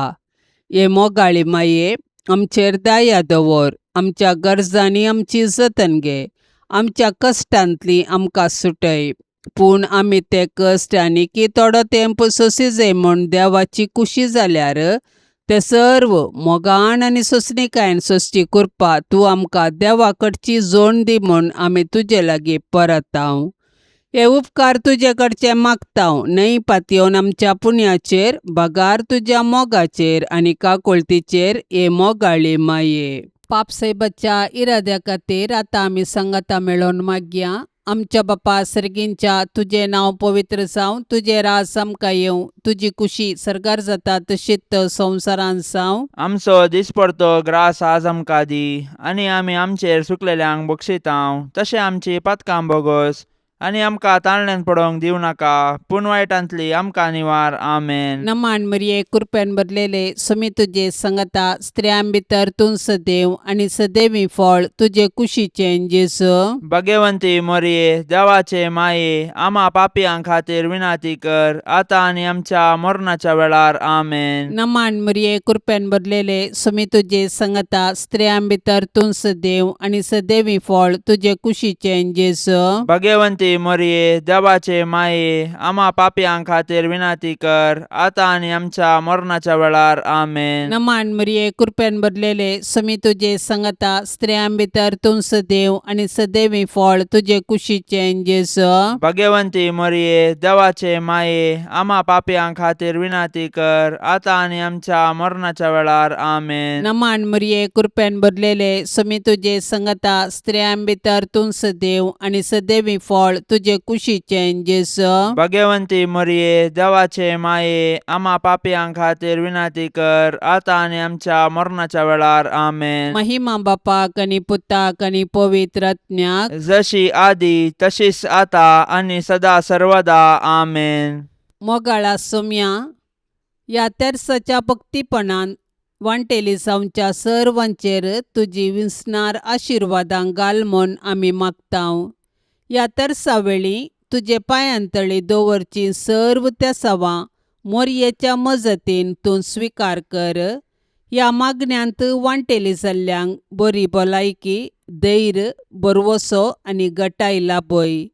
हे मोगाळी माये, आमचेर दया दवर. आमच्या गरजांनी आमची जतन घे. आमच्या कश्टांतली आमकां सुटय. पूण आमी ते कश्ट आनी की थोडो तेंप सोंसी म्हूण देवाची खुशी जाल्यार ते सर्व मोगान आनी सोंसणीकायेन सोंसची कृपा तूं आमकां देवा कडची जोड दी म्हूण आमी तुजे लागीं परता. हे उपकार तुजे कडचे मागता न्हय पातयेवन आमच्या पुण्याचेर, बगार तुज्या मोगाचेर आनी काकुळतीचेर, हे मोगाळी माये. पापसायबाच्या इराद्या खातीर आतां आमी सांगाता मेळोवन मागया. आमच्या बापा सर्गींच्या, तुजें नांव पवित्र जावं, तुजें राज आमकां येवं, तुजी खुशी सर्गार जाता तशीच संवसारांत जावं. आमचो दिसपडतो ग्रास आज आमकां दी आनी आमी आमचेर सुकलेल्यांक बक्षितांव तशें आमची पातकां बोगस आनी आमकां ताळण्यान पडोवंक दिवं नाका, पूण वायटांतली आमकां निवार. आमेन. नमान मरिये, कृपेन भरलेले, सुमी तुजे संगता, स्त्रियां भितर तूं सदैव आनी सदैवी फळ तुजे कुशीचें जेजू. भगवंती मोरये, देवाचे माये, आमा पापयां खातीर विनंती कर, आतां आनी आमच्या मरणाच्या वेळार. आमेन. नमान मरिये, कृपेन भरलेले, सुमी तुजे संगता, स्त्रियां भितर तूं सदैव आनी सदैवी फळ तुजे कुशीचें जेजू. भगवंती मोरये, देवाचे माये, आमा पापयां खातीर विनंती कर, आतां आनी आमच्या मरणाच्या वेळार. आमेन. नमान मरिये, कृपेन भरलेले, सुमी तुजे संगता, स्त्रियां भितर तूं सदैव आनी सदैवी फळ तुजे कुशीचें जेजू. भगवंती मोरये, देवाचे माये, आमा पापयां खातीर विनंती कर, आतां आनी आमच्या मरणाच्या वेळार. आमेन. नमान मरिये, कृपेन भरलेले, सुमी तुजे संगता, स्त्रियां भितर तूं सदैव आनी सदैवी फळ तुजे कुशीचें जेजू. भगवंती मोरये, देवाचे माये, आमा पापयां खातीर विनंती कर, आतां आनी आमच्या मरणाच्या वेळार. आमेन. महिमा बापाक आनी पुताक आनी पवित्र आत्म्याक, जशी आदी तशीच आता आनी सदा सर्वदा. आमेन. मोगाळा सोम्या, ह्या तेर्साच्या भक्तीपणान वांटेली जावच्या सर्वांचेर तुजी विसणार आशिर्वादां घाल म्हूण आमी मागतांव. ह्या तेर्सा वेळी तुजे पांयांतळी दवरची सर्व तेसावां मोरयेच्या मजतीन तूं स्विकार कर. ह्या मागण्यांत वांटेली जाल्ल्यांक बरी भलायकी, धैर्य, भरवसो आनी गटाय लाभय.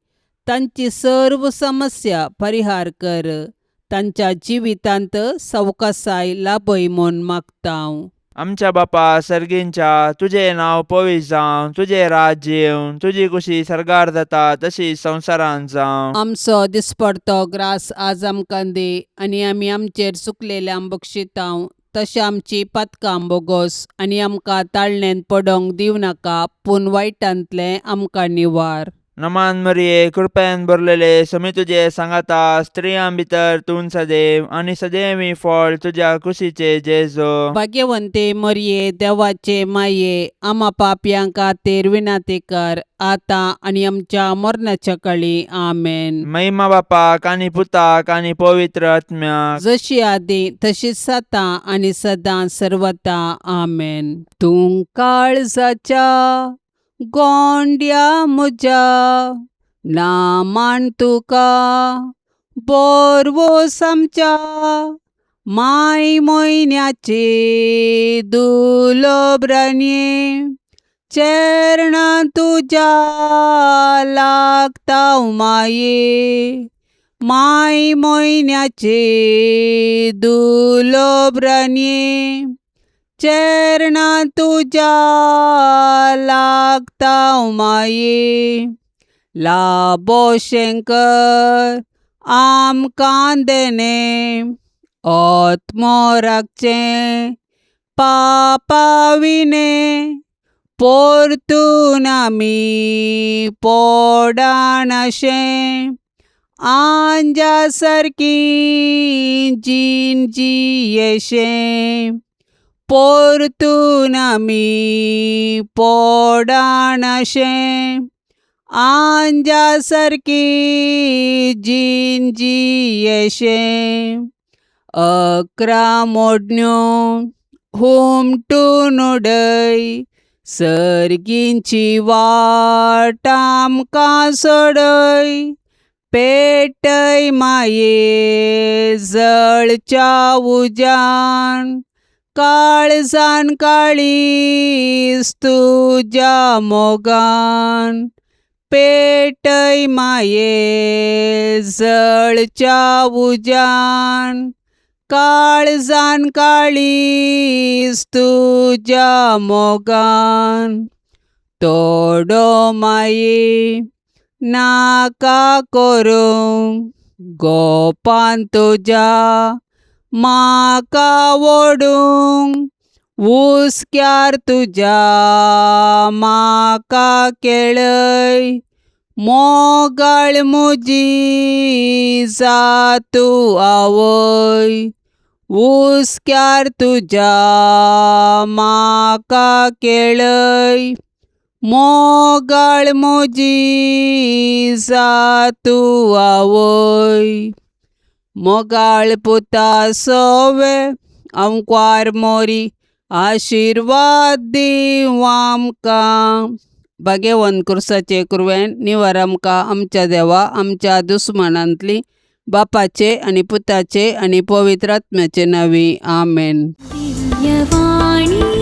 तांची सर्व समस्या परिहार कर. तांच्या जिवितांत सवकासाय लाभय म्हूण मागतांव. आमच्या बापा सर्गींच्या, तुजें नांव पवित्र जावं, तुजें राज्य येवं, तुजी कुशी सर्गार जाता तशी संवसारांत जावं. आमचो दिसपडतो ग्रास आज आमकां दी आनी आमी आमचेर चुकलेल्यांक बक्षितांव तशें आमची पातकां बोगोस आनी आमकां ताळणेंत पडोंक दिवं नाका, पूण वायटांतलें आमकां निवार. नमान मरिये, कृपेन भरलेले, समी तुजे सांगाता, स्त्रियां भितर तूं सदैव आनी सदैवी फळ तुज्या कुशीचे जेजो. भाग्यवंते मरिये, देवाचे माये, आमा पापयां खातीर विनंती कर, आतां आनी आमच्या मरणाच्या कळी. आमेन. महिमा बापाक आनी पुताक आनी पवित्र आत्म्याक, जशी आदी तशीच आतां आनी सदां सर्वता. आमेन. तूं काळजाच्या गोंड्या म्हज्या, नामान तुका बोरवोस आमच्या माय म्हयन्याचे दुलोब्रांनी, चरणां तुज्या लागता माये. माय म्हयन्याचे दुलोब्रांनी, चरणां तुज्या लागता माये. लाबो शंकर आमकां देणे, आत्मो राखचें पापा विणे, परतून आमी पोडानाशें, आंजा सारकी जीण जियेशें, परतून आमी पोडानाशें, आंजा सारकी जीण जियेशें. 11 मोडण्यो हुमटून उडय, सर्गींची वाट आमकां सोडय, पेटय माये जळच्या उज्यान, काळजान काळीज तुज्या मोगान, पेटय माये जळच्या उज्यान, काळजान काळीज तुज्या मोगान. तोडो माये नाका करूंक, गोपान तुज्या म्हाका ओडूंक, हुस्क्यार तुज्या म्हाका केळय, मोगाळ म्हजी जा तूं आवय, हुस्क्यार तुज्या म्हाका केळय. मोगाळ मोजी जा तूं आवय मोगाळ पुता सोवे आंकवार मोरी आशिर्वाद दीवं आमकां. भाग्यवंत कुर्साचे कुरवेन निवार आमकां आमच्या देवा आमच्या दुस्मानांतली बापाचे आनी पुताचे आनी पवित्र आत्म्याचे नांवी आमेन. दिव्यवाणी.